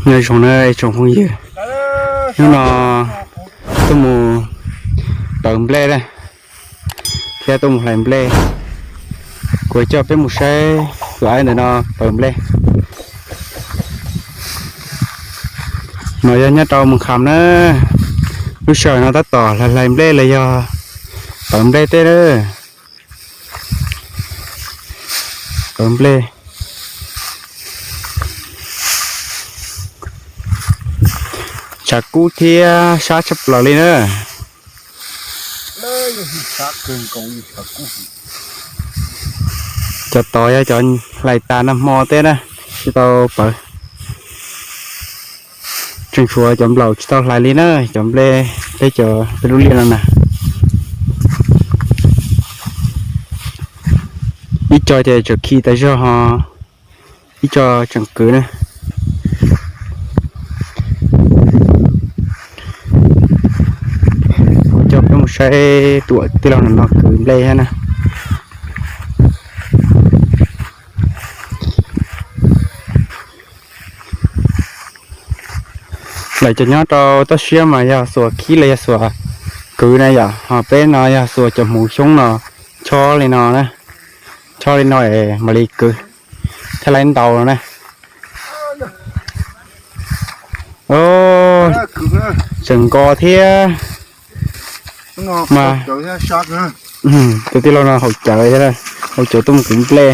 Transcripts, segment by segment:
Nyob zoo na tsoom phooj ywg, hnub no tuaj mus pawv nplej na, thiab tuaj mus hlais nplej. Kuv coj peb mus saib tus aib ntawm no pawv nplej. No yog nyob rau Moos Kham na, lub sij hawm no tab tom hlais hlais nplej los yog pawv nplej tej na. Pawv nplej, tshav kub thiab sab tshaj plaws li na. Cov tod yog cov hlais tas nag hmo tej na, tsis tau pawv. Tseem tshuav cov nplaum tsis tau hlais li na, cov nplej peb cov peb lub liaj no na. Ib co ces tseem khi tas zog ho ib co tseem kwv na. Kuv coj peb mus saib tus tij laug no kwv nplej thiab na. Lawv cov nyob rau toj siab mas yog xuas khib los yog xuas kwv na yom, ho peb no yog xuas cov hmuv xyoob no chob li no na, chob li no es mam li kwv thiaj li ntau no na. Tseem nkos thiab mas. Tus tij laug no haus cawv, haus cawv tuaj mus kwv nplej.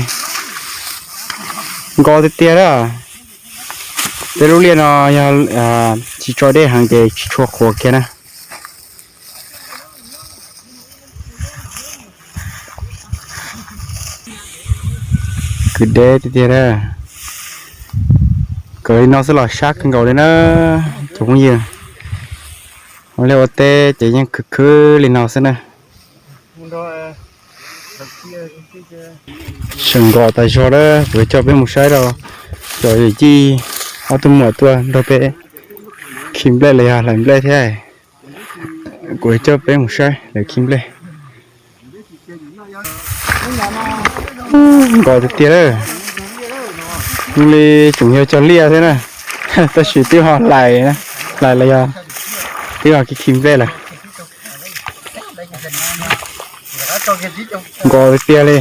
Nkos tiag tiag na. Peb lub liaj no yog tsis tso dej heev ces tsis tshua qhuav kiag na. Kwv deb tiag tiag na. Kwv li no xwb los sab kawg nkaus li na. Cov phooj ywg, ua liaj ua teb ces yeej khwv khwv li no xwb na. Tseem nkos tas zog lawm, kuv coj peb mus saib rau cov yawm yij ob tug muam tuaj nrog peb khi nplej los yog hlais nplej thiab. Kuv coj peb mus saib lawv khi nplej. Nkos tiag tiag lawm. Li tseem yog cog liaj xwb na, tab sis twb ho hlais, hlais los yog twb ho khi khi nplej lawm. Nkos tiag tiag li.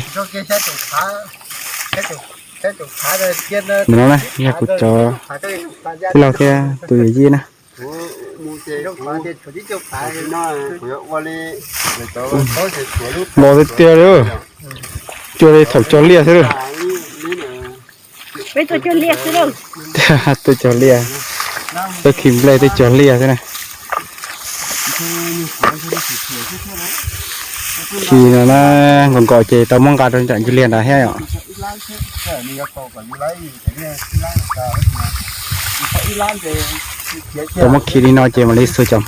Ntawm no na yog kuv cov tij laug thiab tus yawm yij na. Nkos tiag tiag li, cuag li thaum cog liaj xwb lawm. Peb tuaj cog liaj xwb lauj. Tuaj cog liaj, tuaj khi nplej tuaj cog liaj xwb na. Khi no na, nkos nkos ces tau muab nqa rau nram ncig liaj nrad thiab yom. Tau muab khi li no ces mam li xuas cov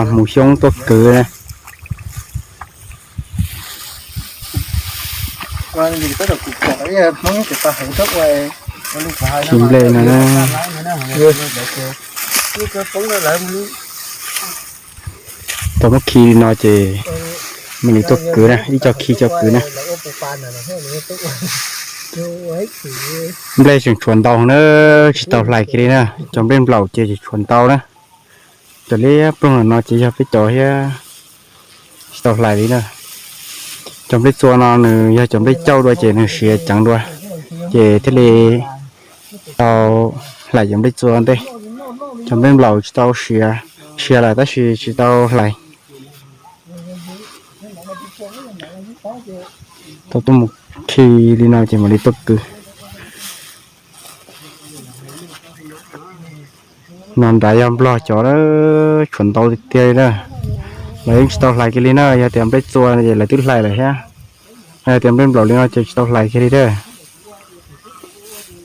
hmuv xyoob tuaj kwv na. Khi nplej no na. Tau muab khi li no ces mam li tuaj kwv na, ib co khi co kwv na. Nplej tseem tshuav ntau na, tsis tau hlais kiag li na, cov nplej nplaum ces tseem tshuav ntau na. Cov liab ploog no ces yog peb cov thiab tsis tau hlais li na. Cov nplej txua no nws yog cov nplej cauj dua ces nws siav ceev dua, ces thiaj li tau hlais cov nplej txua ntej. Cov nplej nplaum tsis tau siav, siav lawm tab sis tsis tau hlais. Tau tuaj mus khi li no ces mam li tuaj kwv. No nrad yog nplog cov, tshuav ntau tiag tiag li na. Lawv yeej tsis tau hlais kiag li na, yog tias nplej txua ces lawv twb hlais lawm thiab. Yog tias nplej nplaum li no ces tsis tau hlais kiag li thiab.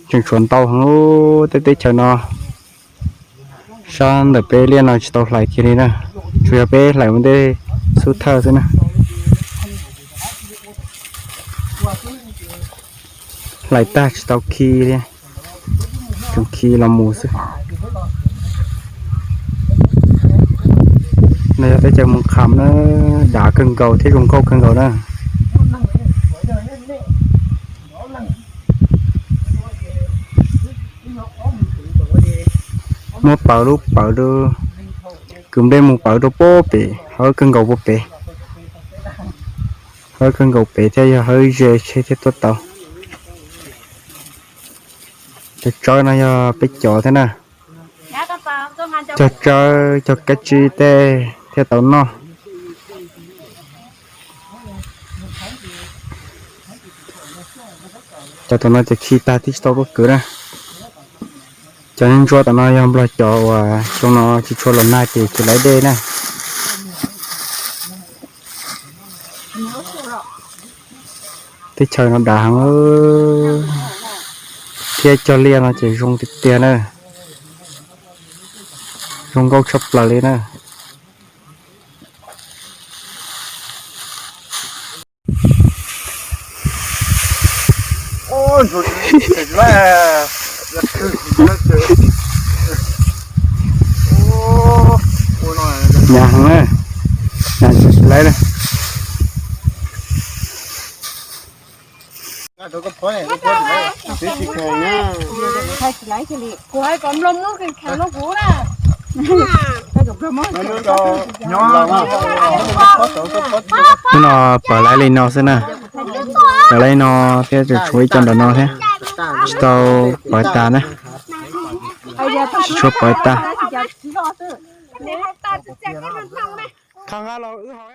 Tseem tshuav ntau heev, tej teb chaws no, sab ntawm peb liaj no tsis tau hlais kiag li na, tsuas yog peb hlais ua ntej xub thawj xwb na. Hlais tag tsis tau khi li, tsuas khi los mus xwb. No yog teb chaws Moos Kham na, dav kawg nkaus thiab zoo nkauj kawg nkaus na. Muab pawv lub pawv lub, kwv nplej mus pawv rau pem, hawb kawg nkaus pem, hawb kawg nkaus pem thiab yog hawb ze tsheb thiaj tuaj tau. Cov tsawb no yog peb cov thiab na. Cog tsawb cog kab tsib tej thiaj tau noj. Cov tom no ces khi tag twb tsis tau tuaj kwv na. Cov ntsuab tom no yog nplog cov uas xyoo no tsis tshua los nag ces tsis laiv dej na. Teb chaws no dav heev thiab cog liaj no ces zoo tiag tiag na. Zoo nkauj tshaj plaws li na. Nyab heev na, nyab tsis laiv na. Hnub no pawv laiv li no xwb na, pawv laiv li no thiab tseem tshuav ib co nram no thiab, tsis tau pawv tas na, tsis tshua pawv tas. Qha nqa los wb haus.